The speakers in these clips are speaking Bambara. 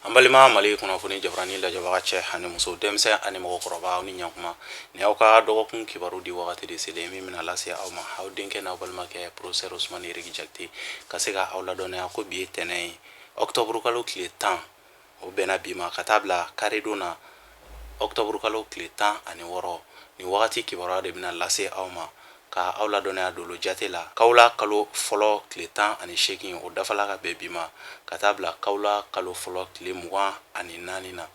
An balima Mali kunnafoni jabarani lajɛbaga cɛ ani muso, denmisɛn ani mɔgɔkɔrɔba, aw ni ɲankuma. Ni aw ka dɔgɔkun kibaru di wagati de selen min bɛna lase aw ma, aw denkɛ n'aw balimakɛ Professeur Ousmane Yerigi Jakite ka se ka aw ladɔnniya ko bi ye tɛnɛn ye, octobre kalo tile 10, o bɛnna bi ma ka taa bila karidon na, octobre kalo tile 16. Nin wagati kibaruya de bɛna lase aw ma ka aw ladɔnniya dolo jate la. Kawula kalo fɔlɔ tile 18, o dafala ka bɛn bi ma ka taa bila kawula kalo fɔlɔ tile 24 na.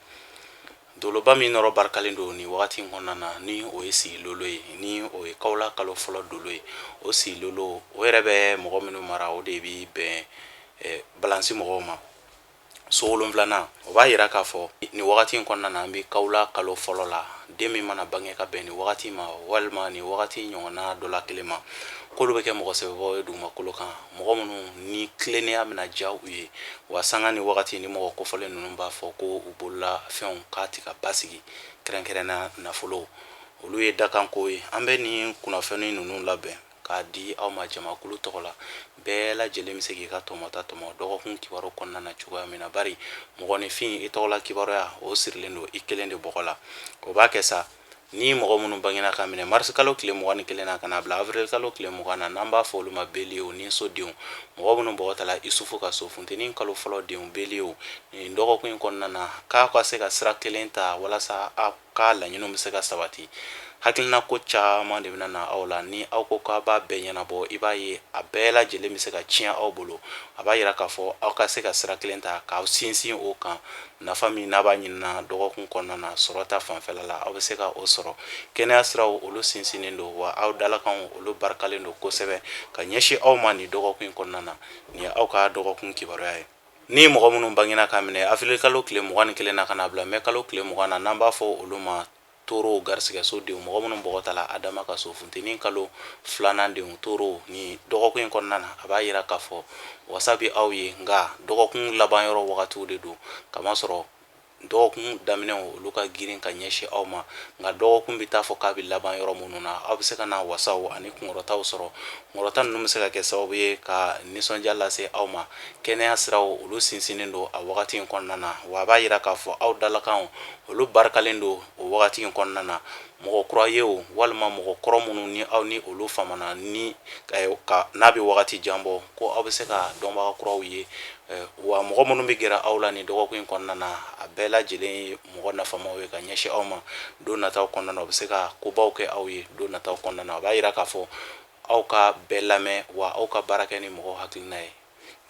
Doloba min nɔrɔ barikalen don nin wagati in kɔnɔna na, ni o ye sigilolo ye, ni o ye kawula kalo fɔlɔ dolo ye, o sigilolo o yɛrɛ bɛ mɔgɔ minnu mara, o de bɛ bɛn balansi mɔgɔw ma. So wolonfilanan, o b'a yira k'a fɔ nin wagati in kɔnɔna na, an bɛ kawula kalo fɔlɔ la, den min mana bange ka bɛn nin wagati ma walima nin wagati ɲɔgɔnna dɔ la kelen ma, k'olu bɛ kɛ mɔgɔ sɛbɛbaw ye dugumakolo kan, mɔgɔ minnu ni tilennenya bɛna diya u ye. Wa sanga ni wagati ni mɔgɔ kofɔlen ninnu b'a fɔ ko u bolola fɛnw k'a ti ka basigi, kɛrɛnkɛrɛnnenya nafolo, olu ye dakanko ye. An bɛ nin kunnafoni ninnu labɛn k'a di aw ma jamakulu tɔgɔ la. Bɛɛ lajɛlen bɛ se k'i ka tɔmɔta tɔmɔ dɔgɔkun kibaru kɔnɔna na cogoya min na, bari mɔgɔninfin i tɔgɔla kibaruya o sirilen don i kelen de bɔgɔ la. O b'a kɛ sa, ni mɔgɔ minnu bangena ka minɛ marisi kalo tile 21 na ka na bila avril kalo tile 20 na, n'an b'a fɔ olu ma beliyew ni sodenw, mɔgɔ minnu bɔgɔ tala Isufu ka so, funteni kalo fɔlɔ denw, beliyew, nin dɔgɔkun in kɔnɔna na, k'a ka se ka sira kelen ta walasa aw ka laɲiniw bɛ se ka sabati. Hakilina ko caman de bɛna na aw la. Ni aw ko k'aw b'a bɛɛ ɲɛnabɔ, i b'a ye a bɛɛ lajɛlen bɛ se ka tiɲɛ aw bolo. A b'a yira k'a fɔ aw ka se ka sira kelen ta k'aw sinsin o kan. Nafa min n'a b'a ɲinina dɔgɔkun kɔnɔna na sɔrɔ ta fanfɛla la, aw bɛ se ka o sɔrɔ. Kɛnɛya siraw olu sinsinnen don, wa aw dalakanw olu barikalen don kosɛbɛ ka ɲɛsin aw ma nin dɔgɔkun in kɔnɔna na. Nin ye aw ka dɔgɔkun kibaruya ye. Ni mɔgɔ minnu bangena ka minɛ avril kalo tile 21 na ka na bila mɛ kalo tile 20 na, n'an b'a fɔ olu ma toro garisigɛso denw, mɔgɔ minnu bɔgɔ tala Adama ka so, funteni kalo filanan denw, toro, ni dɔgɔkun in kɔnɔna na, a b'a yira k'a fɔ wasa bɛ aw ye, nka dɔgɔkun laban yɔrɔ wagatiw de don, kamasɔrɔ dɔgɔkun daminɛw olu ka girin ka ɲɛsin aw ma, nka dɔgɔkun bɛ taa fɔ k'a bɛ laban yɔrɔ minnu na, aw bɛ se ka na wasaw ani kunkɔrɔtaw sɔrɔ. Kunkɔrɔta ninnu bɛ se ka kɛ sababu ye ka nisɔndiya lase aw ma. Kɛnɛya siraw olu sinsinnen don a wagati in kɔnɔna na, wa a b'a yira k'a fɔ aw dalakanw olu barikalen don o wagati in kɔnɔna na. Mɔgɔ kura ye o, walima mɔgɔ kɔrɔ minnu ni aw ni olu famana ni ka n'a bɛ wagati jan bɔ, ko aw bɛ se ka dɔnbaga kuraw ye. Wa mɔgɔ minnu bɛ gɛrɛ aw la nin dɔgɔkun in kɔnɔna na, a bɛɛ lajɛlen ye mɔgɔ nafamaw ye ka ɲɛsin aw ma don nataw kɔnɔna na. U bɛ se ka kobaw kɛ aw ye don nataw kɔnɔna na. O b'a yira k'a fɔ aw ka bɛɛ lamɛn, wa aw ka baara kɛ ni mɔgɔw hakilina ye.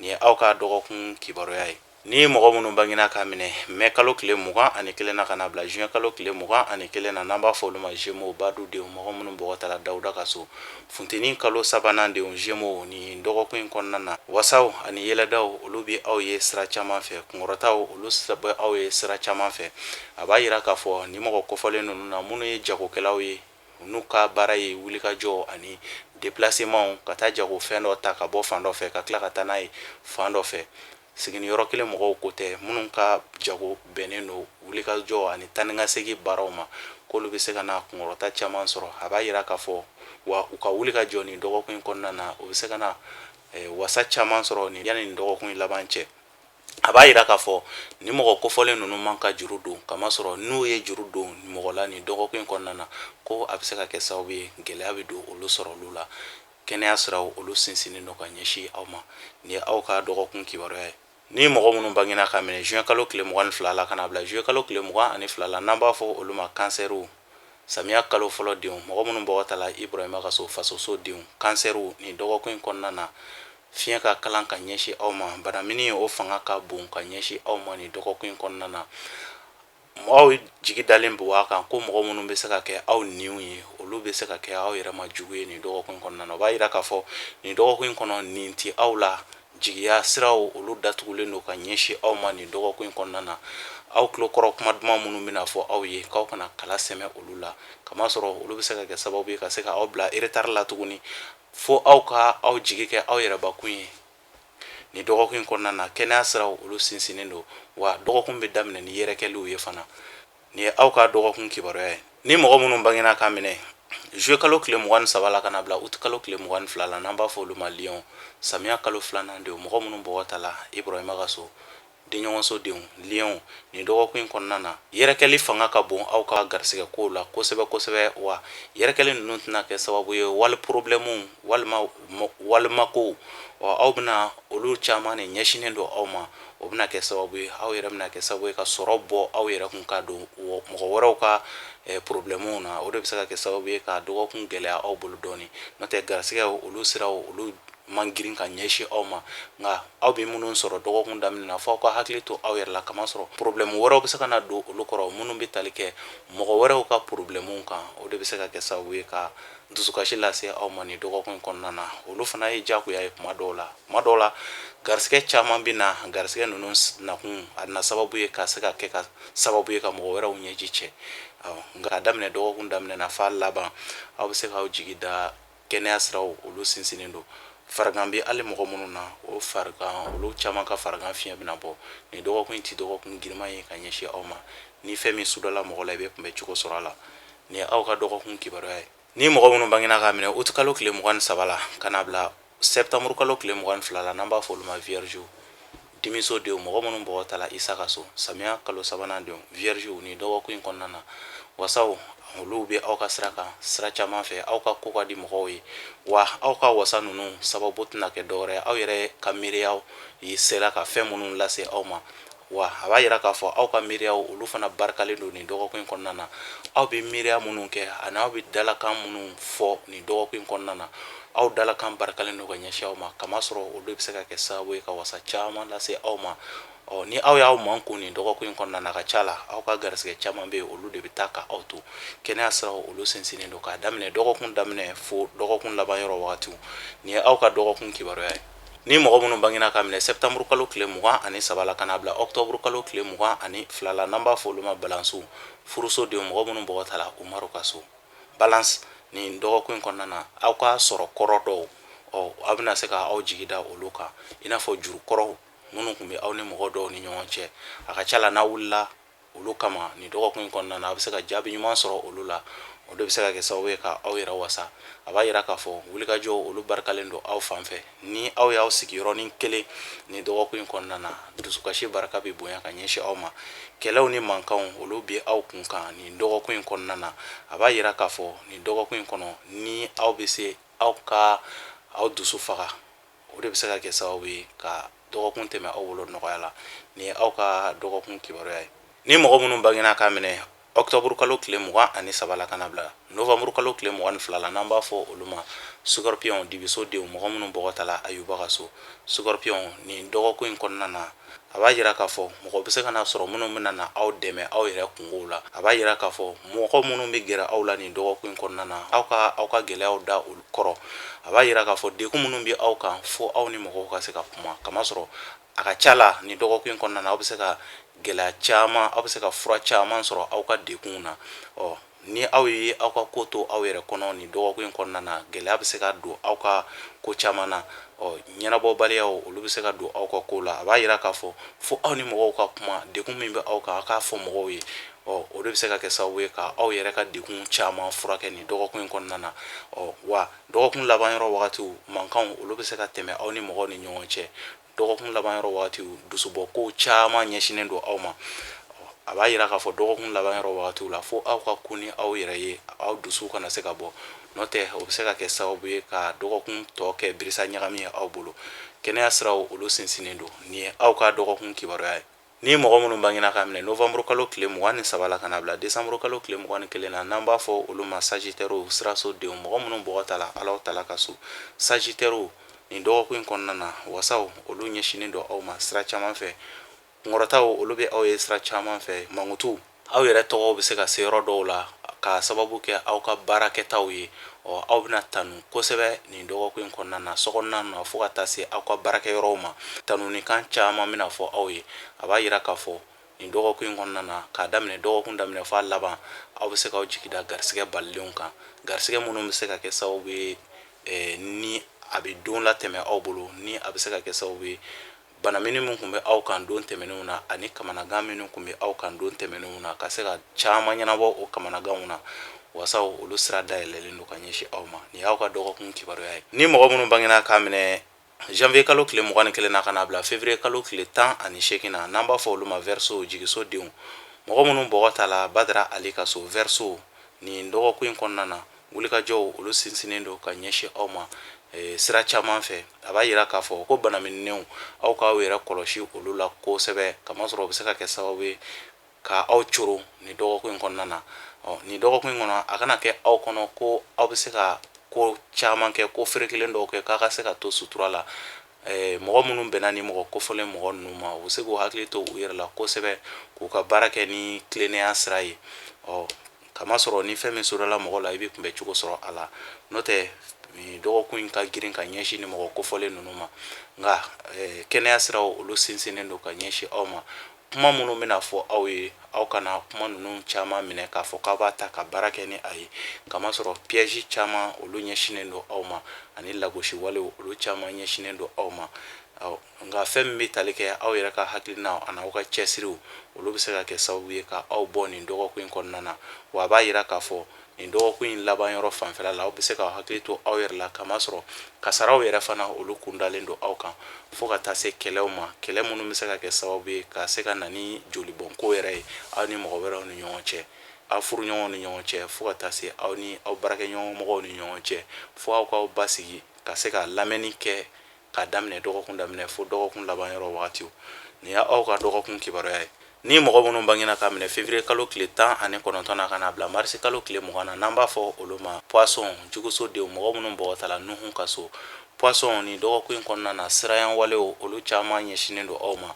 Nin ye aw ka dɔgɔkun kibaruya ye. Ni mɔgɔ minnu bangena ka minɛ mɛ kalo tile 21 na ka na bila juin kalo tile 21 na, n'an b'a fɔ olu ma Gémeaux badu denw, mɔgɔ minnu bɔgɔ tala Dawuda ka so, funteni kalo sabanan denw, Gémeaux, nin dɔgɔkun in kɔnɔna na, wasaw ani yɛlɛdaw olu bɛ aw ye sira caman fɛ, kunkɔrɔtaw olu bɛ aw ye sira caman fɛ. A b'a yira k'a fɔ ni mɔgɔ kofɔlen ninnu na, minnu ye jagokɛlaw ye, n'u ka baara ye wulikajɔ ani déplacement, ka taa jagofɛn dɔ ta ka bɔ fan dɔ fɛ ka tila ka taa n'a ye fan dɔ fɛ, sigini yɔrɔ kelen mɔgɔw ko tɛ, minnu ka jago bɛnnen don wulikajɔ ani taa ni ka segin baaraw ma, k'olu bɛ se ka na kunkɔrɔta caman sɔrɔ. A b'a yira k'a fɔ wa u ka wuli ka jɔ nin dɔgɔkun in kɔnɔna na, u bɛ se ka na wasa caman sɔrɔ nin yanni nin dɔgɔkun in laban cɛ. A b'a yira k'a fɔ ni mɔgɔ kofɔlen ninnu man ka juru don, kamasɔrɔ n'u ye juru don mɔgɔ la nin dɔgɔkun in kɔnɔna na, ko a bɛ se ka kɛ sababu ye gɛlɛya bɛ don olu sɔrɔ olu la. Kɛnɛya siraw olu sinsinnen don ka ɲɛsin aw ma. Nin ye aw ka dɔgɔkun kibaruya ye. Ni mɔgɔ minnu bangena ka minɛ juin kalo tile 22 la ka na bila juillet kalo tile 22 la, n'an b'a fɔ olu ma kansɛriw, samiya kalo fɔlɔ denw, mɔgɔ minnu bɔgɔ tala Ibrahima ka so, fasoso denw, kansɛriw, nin dɔgɔkun in kɔnɔna na, fiɲɛ ka kalan ka ɲɛsin aw ma, banamini o fanga ka bon ka ɲɛsin aw ma nin dɔgɔkun in kɔnɔna na. Mɔgɔw jigi dalen bɛ a kan ko mɔgɔ minnu bɛ se ka kɛ aw niw ye, olu bɛ se ka kɛ aw yɛrɛ ma jugu ye nin dɔgɔkun in kɔnɔna na. O b'a yira k'a fɔ nin dɔgɔkun in kɔnɔ, nin tɛ aw la. Jigiya siraw olu datugulen don ka ɲɛsin aw ma nin dɔgɔkun in kɔnɔna na. Aw tulo kɔrɔ kuma duman minnu bɛna fɔ aw ye, k'aw kana kala sɛmɛ olu la, kamasɔrɔ olu bɛ se ka kɛ sababu ye ka se ka aw bila retard la tuguni, fo aw ka aw jigi kɛ aw yɛrɛbakun ye nin dɔgɔkun in kɔnɔna na. Kɛnɛya siraw olu sinsinnen don, wa dɔgɔkun bɛ daminɛ ni yɛrɛkɛliw ye fana. Nin ye aw ka dɔgɔkun kibaruya ye. Ni mɔgɔ minnu bangena ka minɛ juillet kalo tile 23 la ka na bila août kalo tile 22 la, n'an b'a fɔ olu ma lion, samiya kalo filanan denw, mɔgɔ minnu bɔgɔ tala Ibrahima ka so, Denɲɔgɔnso denw, lionw, nin dɔgɔkun in kɔnɔna na, yɛrɛkɛli fanga ka bon aw ka garisɛgɛ kow la kosɛbɛ kosɛbɛ. Wa yɛrɛkɛli ninnu tɛna kɛ sababu ye wali problème walima walimakow, aw bɛna olu caman de ɲɛsinnen don aw ma. O bɛna kɛ sababu ye aw yɛrɛ bɛna kɛ sababu ye ka sɔrɔ bɔ aw yɛrɛ kun ka don mɔgɔ wɛrɛw ka problème na. O de bɛ se ka kɛ sababu ye ka dɔgɔkun gɛlɛya aw bolo dɔɔnin. N'o tɛ, garisɛgɛ olu siraw olu man girin ka ɲɛsin aw ma. Nka aw bɛ minnu sɔrɔ dɔgɔkun daminɛ na, fo aw ka hakili to aw yɛrɛ la, kamasɔrɔ problème wɛrɛw bɛ se ka na don olu kɔrɔ minnu bɛ tali kɛ mɔgɔ wɛrɛw ka problème kan. O de bɛ se ka kɛ sababu ye ka dusukasi lase aw ma nin dɔgɔkun in kɔnɔna na. Olu fana ye diyagoya ye kuma dɔw la. Kuma dɔw la, garisɛgɛ caman bɛ na. Garisɛgɛ ninnu nakun a na sababu ye ka se ka kɛ ka sababu ye ka mɔgɔ wɛrɛw ɲɛji cɛ. Nka a daminɛ dɔgɔkun daminɛ na f'a laban, aw bɛ se k'aw jigi da kɛnɛya siraw olu sinsinnen don. Farigan bɛ hali mɔgɔ minnu na, o farigan olu caman ka farigan fiɲɛ bɛna bɔ. Nin dɔgɔkun in tɛ dɔgɔkun girinman ye ka ɲɛsin aw ma. Ni fɛn min sudala mɔgɔ la, i bɛ kunbɛ cogo sɔrɔ a la. Nin ye aw ka dɔgɔkun kibaruya ye. Ni mɔgɔ minnu bangena k'a minɛ uti kalo tile 23 la ka n'a bila sɛptanburu kalo tile 22 la, n'an b'a fɔ olu ma vierge, dimiso denw, mɔgɔ minnu bɔgɔ tala Isa ka so, samiya kalo sabanan denw, vierge, nin dɔgɔkun in kɔnɔna na, wasaw olu bɛ aw ka sira kan sira caman fɛ. Aw ka ko ka di mɔgɔw ye, wa aw ka wasa ninnu sababu tɛna kɛ dɔwɛrɛ, aw yɛrɛ ka miiriyaw sera ka fɛn minnu lase aw ma. Wa a b'a yira k'a fɔ aw ka miiriyaw olu fana barikalen don nin dɔgɔkun in kɔnɔna na. Aw bɛ miiriya minnu kɛ ani aw bɛ dalakan minnu fɔ nin dɔgɔkun in kɔnɔna na, aw dalakan barikalen don ka ɲɛsin aw ma, kamasɔrɔ olu bɛ se ka kɛ sababu ye ka wasa caman lase aw ma. Ɔ ni aw y'aw mankun nin dɔgɔkun in kɔnɔna na, a ka ca la aw ka garisɛgɛ caman bɛ yen, olu de bɛ taa ka aw to. Kɛnɛya siraw olu sinsinnen don k'a daminɛ dɔgɔkun daminɛ fo dɔgɔkun laban yɔrɔ wagatiw. Nin ye aw ka dɔgɔkun kibaruya ye. Ni mɔgɔ minnu bangena ka minɛ sɛptanburu kalo tile 23 la ka n'a bila ɔkutɔburu kalo tile 22 la, n'an b'a fɔ olu ma balansiw, furuso denw, mɔgɔ minnu bɔgɔ tala Umaru ka so, balance, nin dɔgɔkun in kɔnɔna na, aw ka sɔrɔ kɔrɔ dɔw, ɔ aw bɛna se ka aw jigi da olu kan, i n'a fɔ juru kɔrɔw minnu tun bɛ aw ni mɔgɔ dɔw ni ɲɔgɔn cɛ. A ka ca la, n'a wulila olu kama nin dɔgɔkun in kɔnɔna na, a bɛ se ka jaabi ɲuman sɔrɔ olu la. O de bɛ se ka kɛ sababu ye ka aw yɛrɛ wasa. A b'a yira k'a fɔ wulikajɔ olu barikalen don aw fan fɛ. Ni aw y'aw sigi yɔrɔnin kelen nin dɔgɔkun in kɔnɔna na, dusukasi barika bɛ bonya ka ɲɛsin aw ma. Kɛlɛw ni mankanw olu bɛ aw kun kan nin dɔgɔkun in kɔnɔna na. A b'a yira k'a fɔ nin dɔgɔkun in kɔnɔ, ni aw bɛ se aw ka aw dusu faga, o de bɛ se ka kɛ sababu ye ka dɔgɔkun tɛmɛ aw bolo nɔgɔya la. Nin ye aw ka dɔgɔkun kibaruya ye. Ni mɔgɔ minnu bangena k'a minɛ ɔkutɔburu kalo tile 23 la ka na bila novanburu kalo tile 22 la, n'an b'a fɔ olu ma scorpion, dibiso denw, mɔgɔ minnu bɔgɔ tala Ayuba ka so, scorpion, nin dɔgɔkun in kɔnɔna na, a b'a yira k'a fɔ mɔgɔ bɛ se ka na sɔrɔ minnu bɛna na aw dɛmɛ aw yɛrɛ kunkow la. A b'a yira k'a fɔ mɔgɔ minnu bɛ gɛrɛ aw la nin dɔgɔkun in kɔnɔna na, aw ka aw ka gɛlɛyaw da olu kɔrɔ. A b'a yira k'a fɔ degun minnu bɛ aw kan, fo aw ni mɔgɔw ka se ka kuma, kamasɔrɔ a ka ca la nin dɔgɔkun in kɔnɔna na, aw bɛ se ka gɛlɛya caman, aw bɛ se ka fura caman sɔrɔ aw ka degunw na. Ɔ ni aw ye aw ka ko to aw yɛrɛ kɔnɔ nin dɔgɔkun in kɔnɔna na, gɛlɛya bɛ se ka don aw ka ko caman na. Ɔ ɲɛnabɔbaliyaw olu bɛ se ka don aw ka ko la. A b'a yira k'a fɔ fo aw ni mɔgɔw ka kuma. Degun min bɛ aw kan, aw k'a fɔ mɔgɔw ye. Ɔ o de bɛ se ka kɛ sababu ye ka aw yɛrɛ ka degun caman furakɛ nin dɔgɔkun in kɔnɔna na. Ɔ wa dɔgɔkun laban yɔrɔ wagatiw, mankanw olu bɛ se ka tɛmɛ aw ni mɔgɔw ni ɲɔgɔn cɛ. Dɔgɔkun laban yɔrɔ wagatiw, dusubɔkow caman ɲɛsinnen don aw ma. A b'a yira k'a fɔ dɔgɔkun laban yɔrɔ wagatiw la, fo aw ka kun ni aw yɛrɛ ye, aw dusu kana se ka bɔ. N'o tɛ, o bɛ se ka kɛ sababu ye ka dɔgɔkun tɔ kɛ birisa ɲagami ye aw bolo. Kɛnɛya siraw olu sinsinnen don. Nin ye aw ka dɔgɔkun kibaruya ye. Ni mɔgɔ minnu bangena k'a minɛ novanburu kalo tile 23 la ka na bila desanburu kalo tile 21 na, n'an b'a fɔ olu ma sagittairew, siraso denw, mɔgɔ minnu bɔgɔ tala Alahu Taala ka so, sagittairew, nin dɔgɔkun in kɔnɔna na, wasaw olu ɲɛsinnen don aw ma sira caman fɛ. Kunkɔrɔtaw olu bɛ aw ye sira caman fɛ. Mankutuw, aw yɛrɛ tɔgɔw bɛ se ka se yɔrɔ dɔw la k'a sababu kɛ aw ka baarakɛtaw ye. Ɔ aw bɛna tanu kosɛbɛ nin dɔgɔkun in kɔnɔna na, sokɔnɔna na fo ka taa se aw ka baarakɛyɔrɔw ma. Tanunikan caman bɛna fɔ aw ye. A b'a yira k'a fɔ nin dɔgɔkun in kɔnɔna na, k'a daminɛ dɔgɔkun daminɛ f'a laban, aw bɛ se k'aw jigi da garisɛgɛ balilenw kan, garisɛgɛ minnu bɛ se ka kɛ sababu ye ni a bɛ don latɛmɛ aw bolo, ni a bɛ se ka kɛ sababu ye banamini min tun bɛ aw kan don tɛmɛnenw na ani kamanagan minnu tun bɛ aw kan don tɛmɛnenw na, ka se ka caman ɲɛnabɔ o kamanaganw na. Wasaw olu sira dayɛlɛlen don ka ɲɛsin aw ma. Nin y'aw ka dɔgɔkun kibaruya ye. Ni mɔgɔ minnu bangena k'a minɛ Janvier kalo tile 21 na ka n'a bila février kalo tile 18 na, n'an b'a fɔ olu ma Verseau, jigiso denw, mɔgɔ minnu bɔgɔ ta la Badara Ali ka so, Verseau, nin dɔgɔkun in kɔnɔna na, wulikajɔw olu sinsinnen don ka ɲɛsin aw ma sira caman fɛ. A b'a yira k'a fɔ ko banaminɛnw, aw k'aw yɛrɛ kɔlɔsi olu la kosɛbɛ, kamasɔrɔ o bɛ se ka kɛ sababu ye ka aw coro nin dɔgɔkun in kɔnɔna na. Ɔ, nin dɔgɔkun in kɔnɔ, a kana kɛ aw kɔnɔ ko aw bɛ se ka ko caman kɛ, ko ferekelen dɔw kɛ k'a ka se ka to sutura la. Mɔgɔ minnu bɛnna ni mɔgɔ kofɔlen mɔgɔ ninnu ma, u bɛ se k'u hakili to u yɛrɛ la kosɛbɛ, k'u ka baara kɛ ni tilennenya sira ye. Ɔ, kamasɔrɔ ni fɛn min sɔrɔla mɔgɔ la, i bɛ kunbɛ cogo sɔrɔ a la. N'o tɛ, dɔgɔkun in ka girin ka ɲɛsin ni mɔgɔ kofɔlen ninnu ma, nka kɛnɛya siraw olu sinsinnen don ka ɲɛsin aw ma. Kuma minnu bɛna fɔ aw ye, aw kana kuma ninnu caman minɛ k'a fɔ k'aw b'a ta ka baara kɛ ni a ye, kamasɔrɔ piège caman olu ɲɛsinnen don aw ma, ani lagosi walew olu caman ɲɛsinnen don aw ma. Nka fɛn min bɛ tali kɛ aw yɛrɛ ka hakilinaw ani aw ka cɛsiriw, olu bɛ se ka kɛ sababu ye ka aw bɔ nin dɔgɔkun in kɔnɔna na. Wa a b'a yira k'a fɔ nin dɔgɔkun in laban yɔrɔ fanfɛla la, aw bɛ se k'aw hakili to aw yɛrɛ la, kamasɔrɔ kasaraw yɛrɛ fana olu kundalen don aw kan, fo ka taa se kɛlɛw ma, kɛlɛ minnu bɛ se ka kɛ sababu ye ka se ka na ni jolibɔnko yɛrɛ ye aw ni mɔgɔ wɛrɛw ni ɲɔgɔn cɛ, aw furuɲɔgɔnw ni ɲɔgɔn cɛ, fo ka taa se aw ni aw baarakɛɲɔgɔn mɔgɔw ni ɲɔgɔn cɛ, fo aw k'aw basigi ka se ka lamɛnni kɛ k'a daminɛ dɔgɔkun daminɛ fo dɔgɔkun laban yɔrɔ wagatiw. Nin y'aw ka dɔgɔkun kibaruya ye. Ni mɔgɔ minnu bangena k'a minɛ février kalo tile 19 na ka n'a bila marisi kalo tile 20 na, n'an b'a fɔ olu ma poisson, juguso denw, mɔgɔ minnu bɔgɔ tala Nuhu ka so, poisson, nin dɔgɔkun in kɔnɔna na, sirayan walew olu caman ɲɛsinnen don aw ma.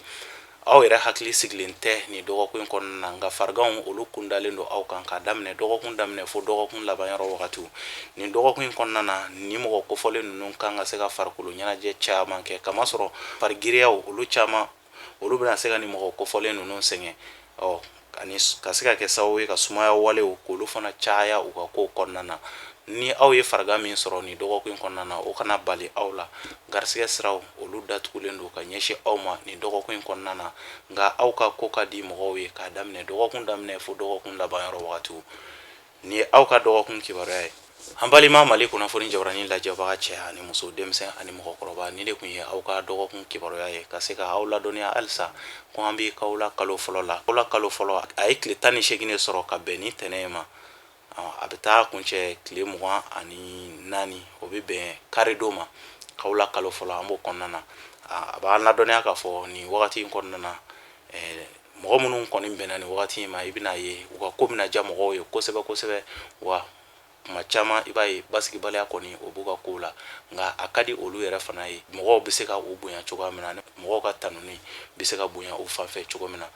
Aw yɛrɛ hakili sigilen tɛ nin dɔgɔkun in kɔnɔna na, nka fariganw olu kundalen don aw kan k'a daminɛ dɔgɔkun daminɛ fo dɔgɔkun laban yɔrɔ wagatiw. Nin dɔgɔkun in kɔnɔna na, nin mɔgɔ kofɔlen ninnu kan ka se ka farikolo ɲɛnajɛ caman kɛ, kamasɔrɔ farigiriyaw olu caman olu bɛna se ka nin mɔgɔ kofɔlen ninnu sɛgɛn, ɔ, ani ka se ka kɛ sababu ye ka sumaya walew k'olu fana caya u ka kow kɔnɔna na. Ni aw ye farigan min sɔrɔ nin dɔgɔkun in kɔnɔna na, o kana bali aw la. Garisigɛ siraw olu datugulen don ka ɲɛsin aw ma nin dɔgɔkun in kɔnɔna na, nka aw ka ko ka di mɔgɔw ye k'a daminɛ dɔgɔkun daminɛ fo dɔgɔkun laban yɔrɔ wagatiw. Nin ye aw ka dɔgɔkun kibaruya ye. An balima Mali kunnafoni jabaranin lajɛbaga, cɛ ani muso, denmisɛn ani mɔgɔkɔrɔba, nin de tun ye aw ka dɔgɔkun kibaruya ye, ka se ka aw ladɔnniya halisa ko an bɛ kawula kalo fɔlɔ la. Kawula kalo fɔlɔ, a ye tile 18 de sɔrɔ ka bɛn ni tɛnɛn ma. A bɛ taa kuncɛ tile 24, o bɛ bɛn karidon ma. Kawula kalo fɔlɔ, an b'o kɔnɔna na. A b'an ladɔnniya k'a fɔ nin wagati in kɔnɔna na, mɔgɔ minnu kɔni bɛnna nin wagati in ma, i bɛna ye u ka ko bɛna diya mɔgɔw ye kosɛbɛ kosɛbɛ. Wa tuma caman, i b'a ye basigibaliya kɔni o b'u ka kow la, nka a ka di olu yɛrɛ fana ye, mɔgɔw bɛ se ka u bonya cogoya min na, mɔgɔw ka tanuni bɛ se ka bonya u fan fɛ cogo min na.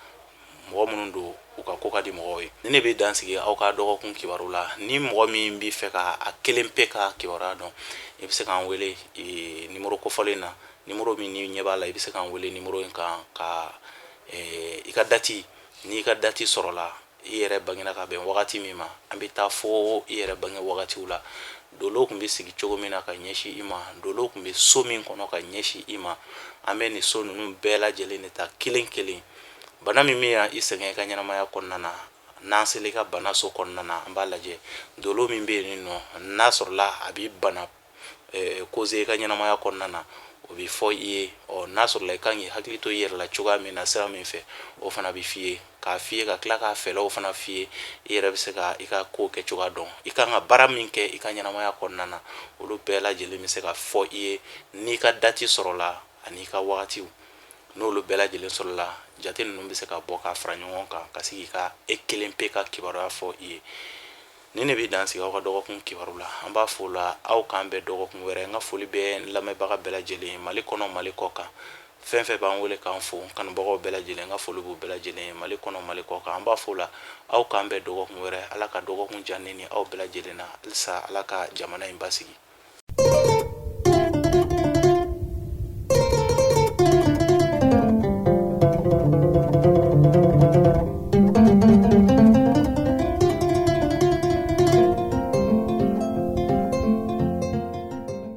Mɔgɔ minnu don, u ka ko ka di mɔgɔw ye. Ni ne bɛ dan sigi aw ka dɔgɔkun kibaru la. Ni mɔgɔ min bɛ fɛ ka a kelen pe ka kibaruya dɔn, i bɛ se k'an wele nimoro kofɔlen na, nimoro min ni ɲɛ b'a la. I bɛ se k'an wele nimoro in kan ka i ka dati. N'i ka dati sɔrɔla, i yɛrɛ bangena ka bɛn wagati min ma, an bɛ taa fo i yɛrɛ bange wagatiw la, dolo tun bɛ sigi cogo min na ka ɲɛsin i ma, dolo tun bɛ so min kɔnɔ ka ɲɛsin i ma, an bɛ nin so ninnu bɛɛ lajɛlen de ta kelen kelen. Bana min bɛ i sɛgɛn i ka ɲɛnamaya kɔnɔna na, n'an sera i ka bana so kɔnɔna na, an b'a lajɛ dolo min bɛ yen nɔ, n'a sɔrɔla a bɛ bana causer i ka ɲɛnamaya kɔnɔna na, o bɛ fɔ i ye. Ɔ, n'a sɔrɔla i kan k'i hakili to i yɛrɛ la cogoya min na, sira min fɛ, o fana bɛ f'i ye, k'a f'i ye, ka tila k'a fɛɛrɛw fana f'i ye, i yɛrɛ bɛ se ka i ka ko kɛ cogoya dɔn, i kan ka baara min kɛ i ka ɲɛnamaya kɔnɔna na, olu bɛɛ lajɛlen bɛ se ka fɔ i ye n'i ka dati sɔrɔla ani i ka wagatiw. N'olu bɛɛ lajɛlen sɔrɔla, jate ninnu bɛ se ka bɔ k'a fara ɲɔgɔn kan ka se k'i ka e kelen pe ka kibaruya fɔ i ye. Ni ne bɛ dan sigi aw ka dɔgɔkun kibaru la. An b'a fɔ la, aw k'an bɛn dɔgɔkun wɛrɛ. N ka foli bɛ n lamɛnbaga bɛɛ lajɛlen ye, Mali kɔnɔ, Mali kɔ kan, fɛn fɛn b'an wele k'an fo, n kanubagaw bɛɛ lajɛlen, n ka foli b'u bɛɛ lajɛlen ye, Mali kɔnɔ, Mali kɔ kan. An b'a fɔ la, aw k'an bɛn dɔgɔkun wɛrɛ. Ala ka dɔgɔkun diya ne ni aw bɛɛ lajɛlen na. Halisa Ala ka jamana in basigi.